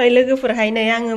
ओइ लोगोफोरहाय नै आङो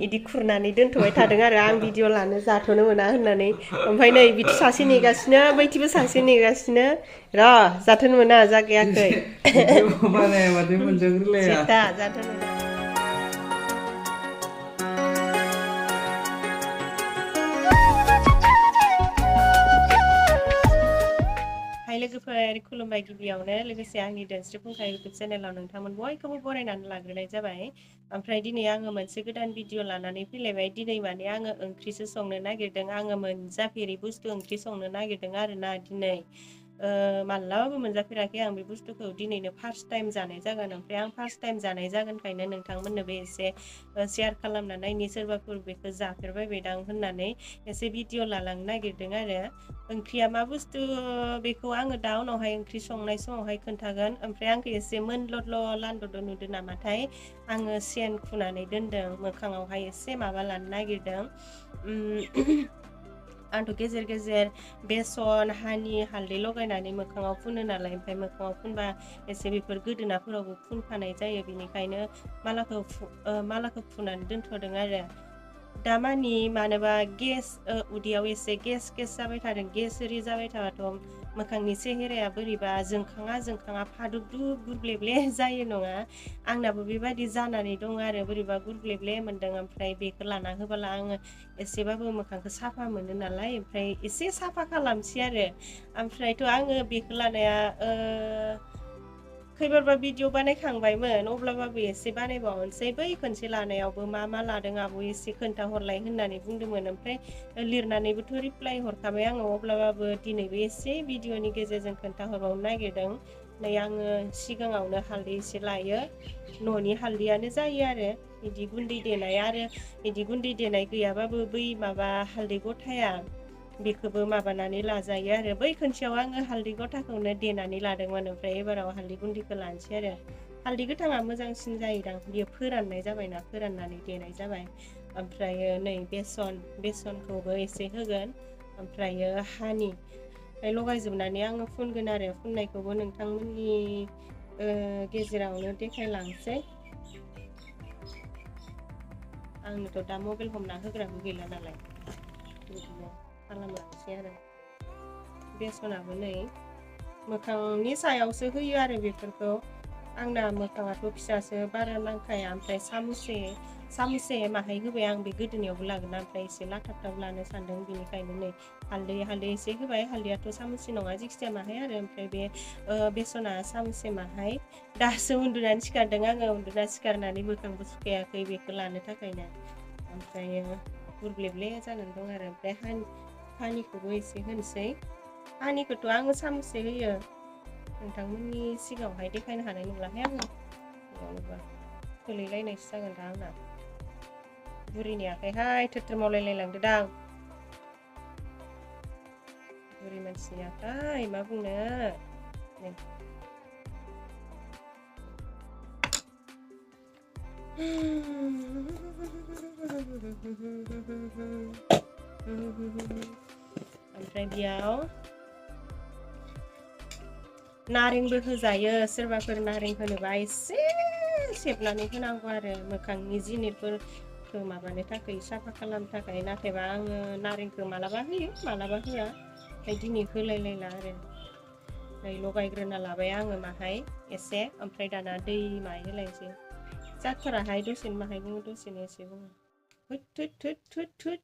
इदि खुरनानै दोनथ'बाय थादों आरो आं भिडिअ लानो जाथ'नो मोना होननानै ओमफ्राय नै बिथि सासे नेगासिनो बैथिबो सासे नेगासिनो र' जाथ'नो मोना जागायाखै भिडिअ बानायाबाथाय मोनजाग्रोलाया सिता जाथ'नो मोना हाय लोगोफोर खुलुमबाय गिबियावनो लोगोसे आंनि दोनस्रि फुंखा इउटुब चेनेलाव नोंथांमोन बयखौबो बरायनानै लाग्रोनाय जाबाय ओमफ्राय दिनै आङो मोनसे गोदान भिडिअ लानानै फैलायबाय दिनै माने आङो ओंख्रिसो संनो नागिरदों आङो मोनजाफेरि बुस्थु ओंख्रि संनो नागिरदों आरोना दिनै मालाबाबो मोनजाफेराखै आं बे बुस्थुखौ दिनैनो फार्स्ट टाइम जानाय जागोन ओमफ्राय आं फार्स्ट टाइम जानाय जागोनखायनो नोंथांमोननोबो एसे शेयार खालामना नायनि सोरबाफोर बेखौ जाफेरबायबायदां होननानै एसे भिडिअ लालांनो नागिरदों आरो ओंख्रिया मा बुस्थु बेखौ आङो दा उनावहाय ओंख्रि संनाय समावहाय खोन्थागोन ओमफ्राय आंखौ एसे मोनल'ल' लान्थ'द' नुदों नामाथाय आङो सेन खुनानै दोनदों मोखाङावहाय एसे माबा लानो नागिरदों आंथ' गेजेर गेजेर बेसन हानि हालदै लगायनानै मोखाङाव फुनो नालाय ओमफ्राय मोखाङाव फुनबा एसे बेफोर गोदोनाफोरावबो फुनफानाय जायो बेनिखायनो मालाखौ फुनानै दोनथ'दों आरो दामानि मानोबा गेस उदैयाव एसे गेस जाबाय थादों गेस ओरि जाबाय थाबाथ' मोखांनि सेहेराया बोरैबा जोंखाङा फादुबदुब गुरग्लेब्ले जायो नङा आंनाबो बेबायदि जानानै दङ आरो बोरैबा गुरग्लेब्ले मोनदों ओमफ्राय बेखौ लाना होबोला आङो एसेबाबो मोखांखौ साफा मोनो नालाय ओमफ्राय एसे साफा खालामसै आरो ओमफ्रायथ' आङो बेखौ लानाया खैबारबा भिडिअ बानायखांबायमोन अब्लाबो एसे बानायबावनोसै बै खनसे लानायावबो मा लादों आब' एसे खोन्थाहरलाय होननानै बुंदोंमोन ओमफ्राय लिरनानैबोथ' रिप्लाय हरखाबाय आङो अब्लाबो दिनैबो एसे भिडिअनि गेजेरजों खोन्थाहरबावनो नागिरदों नै आङो सिगाङावनो हालदै एसे लायो न'नि हालदैयानो जायो आरो बिदि गुन्दै देनाय आरो बिदि गुन्दै देनाय गैयाबाबो बै माबा हालदै गथाया बेखौबो माबानानै लाजायो आरो बै खनसेयाव आङो हालदै गथाखौनो देनानै लादोंमोन ओमफ्राय एबाराव हालदै गुन्दैखौ लानोसै आरो हालदै गोथाङा मोजांसिन जायोदां बियो फोराननाय जाबायना फोराननानै देनाय जाबाय ओमफ्रायो नै बेसनखौबो एसे होगोन ओमफ्रायो हानि लगायजोबनानै आङो फुनगोन आरो फुननायखौबो नोंथांमोननि गेजेरावनो देखायलांसै आंनोथ' दा मबाइल हमना होग्राबो गैला नालाय बिदिनो खालामलांसै आरो बेसनाबो नै मोखांनि सायावसो होयो आरो बेफोरखौ आंना मोखाङाथ' फिसासो बारा नांखाया ओमफ्राय सामुसे माहाय होबाय आं बे गोदोनायावबो लागोन ओमफ्राय एसे लाथाब लानो सानदों बेनिखायनो नै हालदै एसे होबाय हालदैयाथ' सामुसे नङा जिखिजाया माहाय आरो ओमफ्राय बे बेसना सामुसे माहाय दासो उन्दुनानै सिखारदों आङो उन्दुना सिखारनानै मोखांबो सुखायाखै बेखौ लानो थाखायनो ओमफ्रायो गुरग्लेब्ले जानानै दं आरो ओमफ्राय हानिखौबो एसे होनोसै हानिखौथ' आङो सामुसे होयो नोंथांमोननि सिगाङावहाय देखायनो हानाय नंलाहाय आङो बेयावनोबा थोलैलायनायसो जागोन दा आंना बुरिनि आखाइहाय थोर मावलायलायलांदो दां बुरि मानसिनि आखाइ मा बुंनो नै ओमफ्राय बेयाव नारेंबो होजायो सोरबाफोर नारें होनोबा एसे सेबनानै होनांगौ आरो मोखांनि जिनिरफोरखौ माबानो थाखाय साफा खालामनो थाखाय नाथायबा आङो नारेंखौ मालाबा होयो मालाबा होआ ओमफ्राय दिनै होलायलायला आरो नै लगायग्रोना लाबाय आङो माहाय एसे ओमफ्राय दाना दै माहाय होलायसै जाथाराहाय दसेनो माहाय बुङो दसेनो एसे बुङो थोद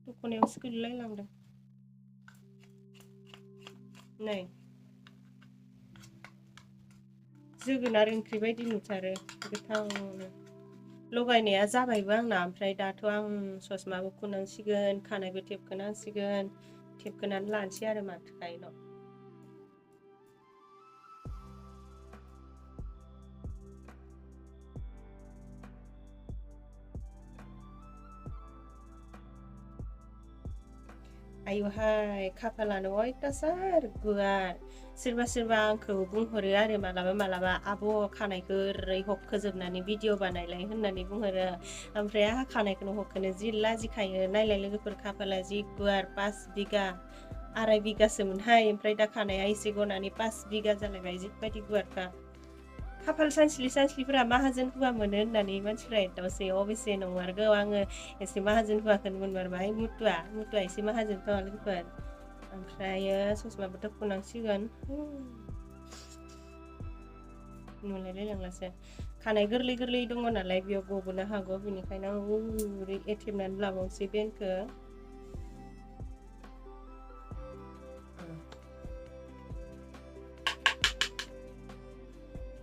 दख'नायावसो गोलैलायलांदों नै जोगोनार ओंख्रि बायदि नुथारो गोथावनो लगायनाया जाबायबो आंना ओमफ्राय दाथ' आं ससमाबो खुनांसिगोन खानायबो थेबखोनांसिगोन थेबखोनानै लानोसै आरो माथोखायल' आयुहाय खाफालानो अयथासार गुवार सोरबा आंखौ बुंहरो आरो मालाबा आब' खानायखौ ओरै हबखोजोबनानै भिडिअ बानायलाय होननानै बुंहरो ओमफ्राय आंहा खानायखौनो हबखोनो जि लाजिखायो नायलाय लोगोफोर खाफाला जि गुवार 5 बिगा 2.5 बिगासोमोनहाय ओमफ्राय दा खानाया एसे गनानै 5 बिगा जालायबाय जिबायदि गुवारखा खाफाल सानस्लिफोरा माहाजोन हौवा मोनो होननानै मानसिफ्रा एदावसै अबेसे नंमारगौ आङो एसे माहाजोन हौवाखौनो मोनमारबाय मुतुआ एसे माहाजोन खोमा लोगोफोर ओमफ्रायो ससमाबोथ' फुनांसिगोन नुलायलायलांलासो खानाय गोरलै दङ नालाय बेयाव गबोनो हागौ बेनिखायनो आं ओरै एथेबनानै लाबावनोसै बेनखौ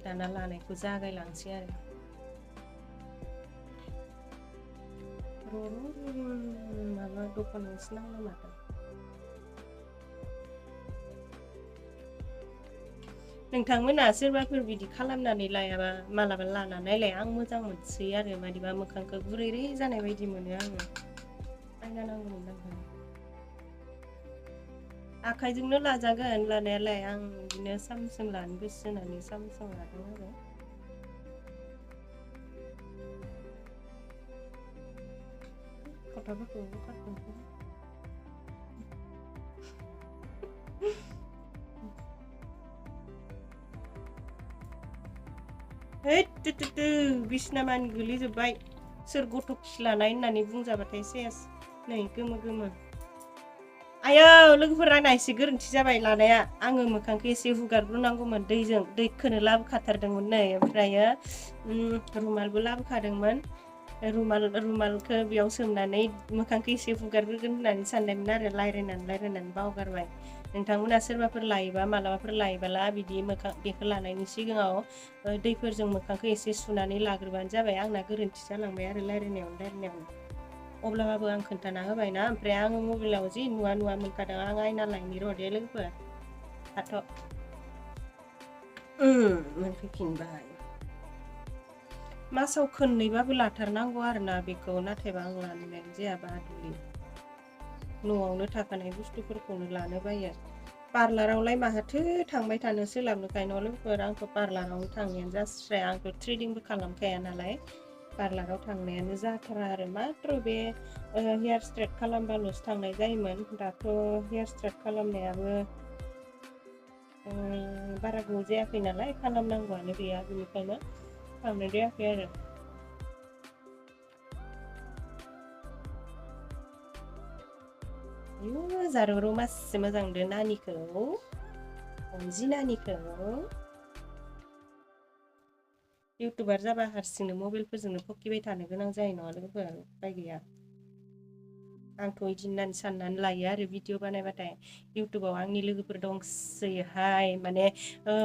दाना लानायखौ जागायलांसै आरो माबा दखान मोनसे नांगौ माथो नोंथांमोना सोरबाफोर बिदि खालामनानै लायाबा मालाबा लानानै नायलाय आं मोजां मोनसै आरो मादिबा मोखांखौ गुरै जानाय बायदि मोनो आङो आयना नांगौमोन आंहा आखाइजोंनो लाजागोन लानायालाय आं बिदिनो सामसुं लानो गोसो होनानै सामसुं लादों आरो गथ'फोरखौ खारखुमखौ बिसिना मानि गोलैजोब्बाय सोर गथ' खिलानाय होननानै बुंजाबाथाय सेस नै गोमो आयौ लोगोफोर आंना एसे गोरोन्थि जाबाय लानाया आङो मोखांखौ एसे हुगारग्रोनांगौमोन दैखौनो लाबोखाथारदोंमोन नै ओमफ्रायो रुमालबो लाबोखादोंमोन रुमालखौ बेयाव सोमनानै मोखांखौ एसे हुगारग्रोगोन होननानै सानदोंमोन आरो रायज्लायनानै बावगारबाय नोंथांमोना सोरबाफोर लायोबा मालाबाफोर लायोबाला बिदि बेखौ लानायनि सिगाङाव दैफोरजों मोखांखौ एसे सुनानै लाग्रोबानो जाबाय आंना गोरोन्थि जालांबाय आरो रायज्लायनायावनो अब्लाबो आं खोन्थाना होबायना ओमफ्राय आङो मबाइलाव जि नुवा मोनखादों आं आयना लायनि र'दे लोगोफोर थाथ' मोनफैफिनबाय मासाव खननैबाबो लाथारनांगौ आरोना बेखौ नाथायबा आं लानायानो जायाबा आदुलि न'आवनो थाखानाय बुस्थुफोरखौनो लानो बायो पार्लारावलाय माहाथो थांबाय थानो सोलाबनोखाय न' लोगोफोर आंथ' पार्लारावनो थांनायानो जास्राया आंथ' थ्रेडिंबो खालामखाया नालाय पार्लाराव थांनायानो जाथारा आरो मात्र बे हेयार स्ट्रेट खालामबाल'सो थांनाय जायोमोन दाथ' हेयार स्ट्रेट खालामनायाबो बारा गोबाव जायाखै नालाय खालामनांगौआनो गैया बेनिखायनो थांनाय जायाखै आरो जारौ मासि मोजां मोनदों नानिखौ अनजि नानिखौ इउटुबार जाबा हारसिंनो मबाइलफोरजोंनो फकिबाय थानो गोनां जायो नङा लोगोफोर उपाय गैया आंथ' बिदि होननानै साननानै लायो आरो भिडिअ बानायबाथाय इउटुबाव आंनि लोगोफोर दंसोयोहाय माने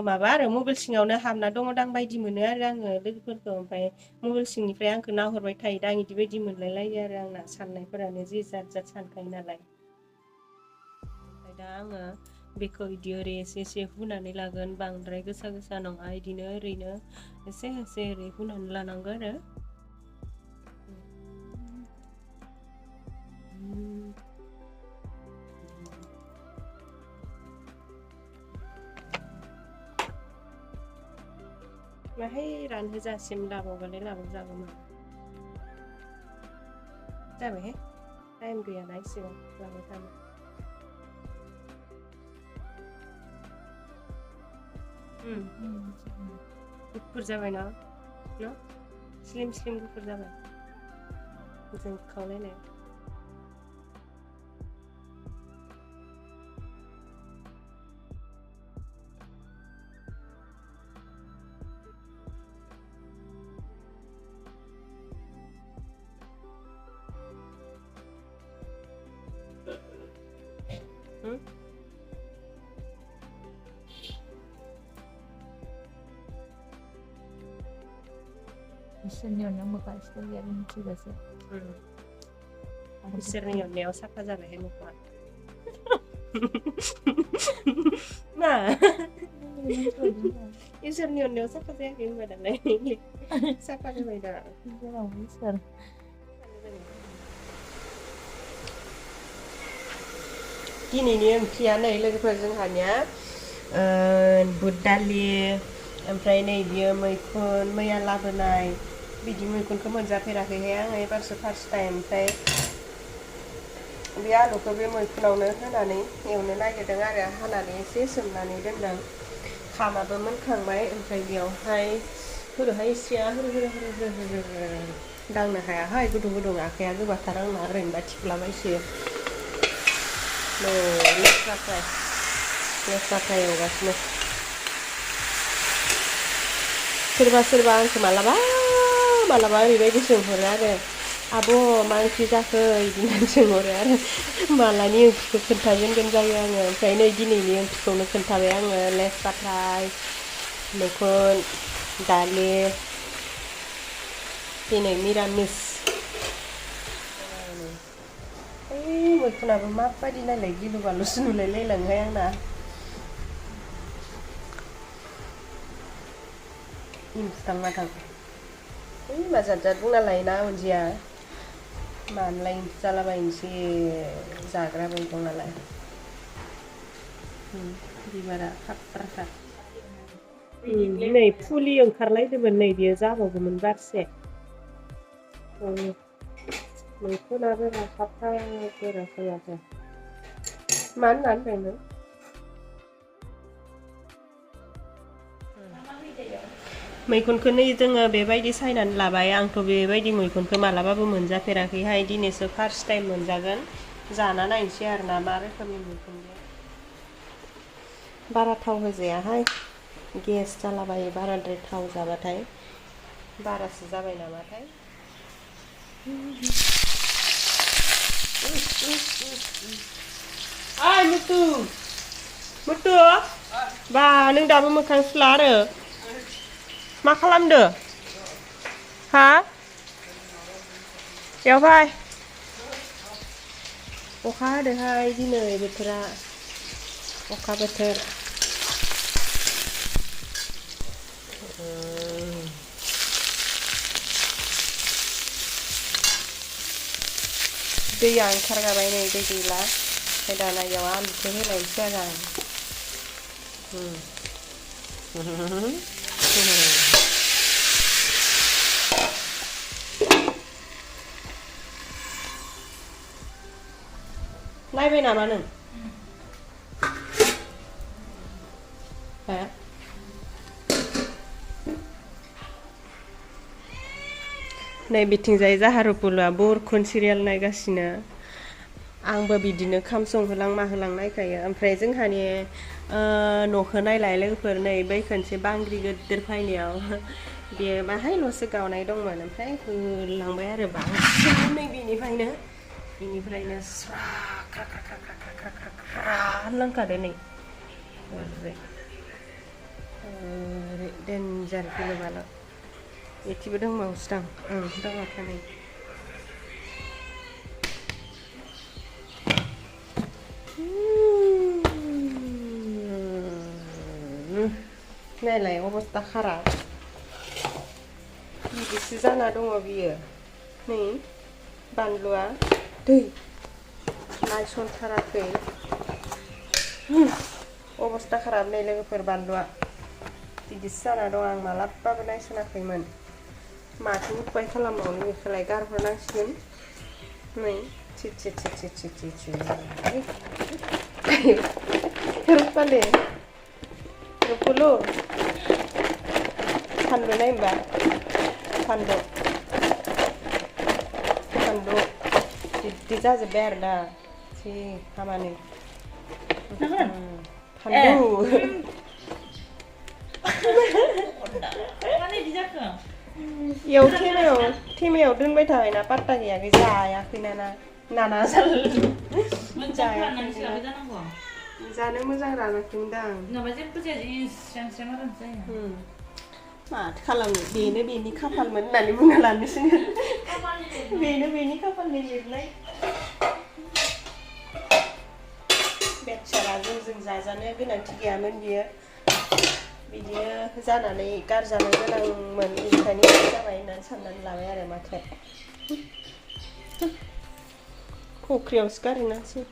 माबा आरो मबाइल सिङावनो हाबना दङदां बायदि मोनो आरो आङो लोगोफोरखौ ओमफ्राय मबाइल सिंनिफ्राय आंखौ नाहरबाय थायो दा बिदि बायदि मोनलायलायो आरो आंना साननायफोरानो जि जात सानखायो नालाय ओमफ्राय दा आङो बेखौ बिदि ओरै एसे हुनानै लागोन बांद्राय गोसा नङा बिदिनो ओरैनो एसे ओरै हुनानै लानांगौ आरो माहाय रानहोजासिम लाबावबालाय लाबावजागौमोन जाबायहाय टाइम गैयाना इसेबां लाबाय थानो गुफुर जाबाय ना स्लिम गुफुर जाबाय जोंखावलायनाय इसोरनि अननायाव मोखां सिथाय मिथिबासो इसोरनि अननायाव साफा जाबायहाय मोखाङा मा इसोरनि अननायाव साफा जायाखै होनबा दालाय साफा जाबाय दा इसोर दिनैनि ओंख्रिया नै लोगोफोर जोंहानिया बुट दालि ओमफ्राय नै बियो मैखुन मैया लाबोनाय बिदि मैखुनखौ मोनजाफेराखैहाय आङो एबारसो फार्स्ट टाइम ओमफ्राय बे आलुखौ बे मैखुनावनो होनानै एवनो नागिरदों आरो हानानै एसे सोमनानै दोनदों ओंखामाबो मोनखांबाय ओमफ्राय बेयावहाय होदोहाय सिया होदो दांनो हायाहाय गुदुं गुदुं आखाइया गोबाथार आंना ओरैनोबा थिफ्लाबायसोयो नै लेस्रा फ्राय एवगासिनो सोरबा आंखौ मालाबा ओरैबायदि सोंहरो आरो आब' मा ओंख्रि जाखो बिदि होननानै सोंहरो आरो मालानि ओंख्रिखौ खोन्थाजेनगोन जायो आङो ओमफ्राय नै दिनैनि ओंख्रिखौनो खोन्थाबाय आङो लेस्रा फ्राय मैखुन दालि दिनै मिरामिस ओइ मैखुनाबो माबायदि नायलाय गिलु बालुसो नुलायलायलाङोहाय आंना इमसुथां माथां ओइ मा जाद बुंना लायोना अनजिया मानलाय जालाबायनोसै जाग्रा मैगं नालाय बिबारा खाथ्राखा नै फुलि ओंखारलायदोंमोन नै बियो जाबावगौमोन बारसे मैखुनाबो राखाबथाराखै माथो मा होननानै मैखुनखौ नै जोङो बेबायदि सायनानै लाबाय आंथ' बेबायदि मैखुनखौ मालाबाबो मोनजाफेराखैहाय दिनैसो फार्स्ट टाइम मोनजागोन जाना नायनोसै आरोना मा रोखोमनि मैखुन बारा थाव होजायाहाय गेस जालाबायो बाराद्राय थाव जाबाथाय बारासो जाबाय नामाथाय ओइ मुथु बा नों दाबो मोखां सुला आरो मा खालामदो हा बेयाव फै अखा हादोहाय दिनै बोथोरा अखा बोथोर दैया ओंखारगाबाय नै दै गैला ओमफ्राय दाना इयाव आलुखौ होलायनोसै आरो नायबाय नामा नों हो नै बिथिंजाय जाहारुपुलआ बरखन सिरियाल नायगासिनो आंबो बिदिनो खाम संहोलां माहोलां नायखायो ओमफ्राय जोंहानि न'खौ नायलाय लोगोफोर नै बै खनसे बांग्रि गिदिर फैनायाव बेयो बाहायल'सो गावनाय दंमोन ओमफ्राय होलांबाय आरो बांसिन नै बेनिफ्रायनो स्रा ख्रा होनलांखादो नै डेन्जार गिलु बालु एथिबो दंबावोसोदां दङथ' नै नायलाय अबस्था खाराब बिदिसो जाना दङ बियो नै बानलुआ दै नायसनथाराखै अबस्था खाराब नै लोगोफोर बानलुआ बिदिसो जाना दं आं मालाबाबो नायसनाखैमोन माथो उपाय खालामबावनो बेखौलाय गारहरनांसिगोन नै रुपालि रुपुलु फानलु नाय होमबा फानलु बिदि जाजोब्बाय आरो ना जि खामानि फानलु इयाव थेमायाव दोनबाय थाबायना पात्ता गैयाखै जायाखैना नाना जानो मोजां रानाखैमोनदां माथो खालामनो बेनो बेनि खाफालमोन होननानै बुंना लानोसै बेनो बेनि खाफालनि लिरनाय बेचारा जों जाजानो गोनांथि गैयामोन बियो बिदिनो जानानै गारजानो गोनांमोन बेनिखायनो जाबाय होननानै साननानै लाबाय आरो माथो फख्रियावसो गारहैनांसै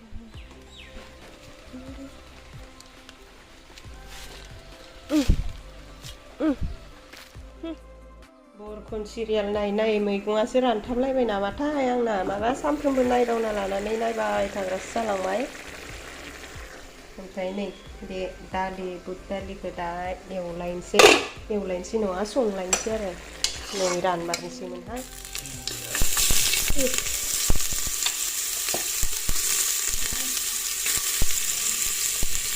बरखन सिरियाल नायै मैगङासो रानथाबलायबाय नामाथाय आंना माबा सानफ्रोमबो नायदावना लानानै नायबाय थाग्रासो जालांबाय ओमफ्राय नै बे दालि बुट दालिखौ दा एवलायनोसै नङा संलायनोसै आरो नै रानमारनोसैमोनहाय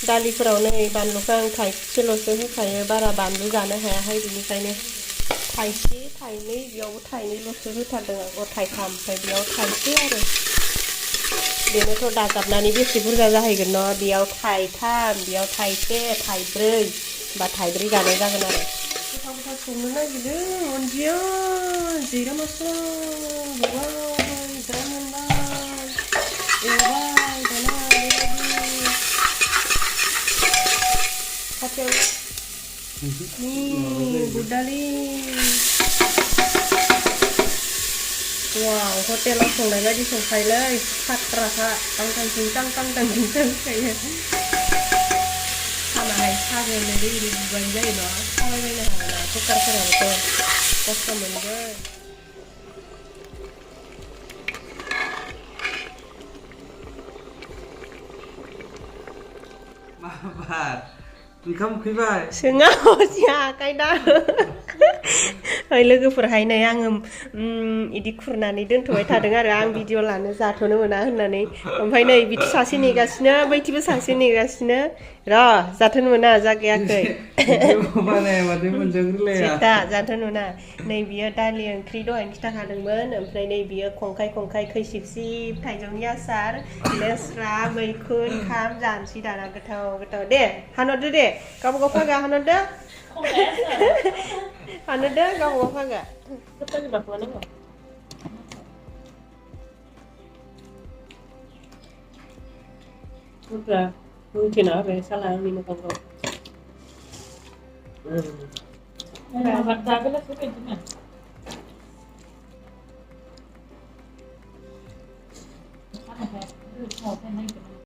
दालिफोराव नै बानलुखौ आं थाइसेल'सो होखायो बारा बानलु जानो हायाहाय बेनिखायनो थाइसे थाइनै बेयावबो थाइनैल'सो होथारदों आं थाइथाम ओमफ्राय बेयाव थाइसे आरो बेनोथ' दाजाबनानै बेसे बुरजा जाहैगोन न' बेयाव थाइथाम बेयाव थाइसे थाइब्रै बा थाइब्रै जानाय जागोन आरो गोथाव गोथाव संनो नागिरदों अनजिया जिरा मस्ला होबाय जा मोनबाय एवबाय दाना बेबायदि खाथियाव नि बुदालि वाव हटेलाव संनाय बायदि संखायोलै खाथ्राखा टांटांथिं टांटांथिं संखायो खानाहाय सागोन ओरै ओरै बुबानो जायो न' थाबायबायनो हागोन ना कुकारफोराबोथ' खस्थ' मोनगोन माबार ओंखाम उखैबाय सोङा हसिया आखायदा लोगोफोरहाय नै आङो इदि खुरनानै दोनथ'बाय थादों आरो आं भिडिअ लानो जाथ'नो मोना होननानै ओमफ्राय नै बिदि सासे नेगासिनो बैथिबो सासे नेगासिनो र' जाथ'नो मोना जागायाखै सिता जाथ'नो मोना नै बियो दालि ओंख्रि दहायनो खिथाखादोंमोन ओमफ्राय नै बियो खंखाय खंखाय खैसिब थाइजौनि आसार लेस्रा मैखुन खाम जानोसै दाना गोथाव गोथाव दे हानहरदो दे गावबा गाव फागा हानहरदो हानहरदो गावबा गाव फागा Udah, mungkin apa ya salah minum kau. Bakta belas suka juga. Apa ya? Itu mau pengen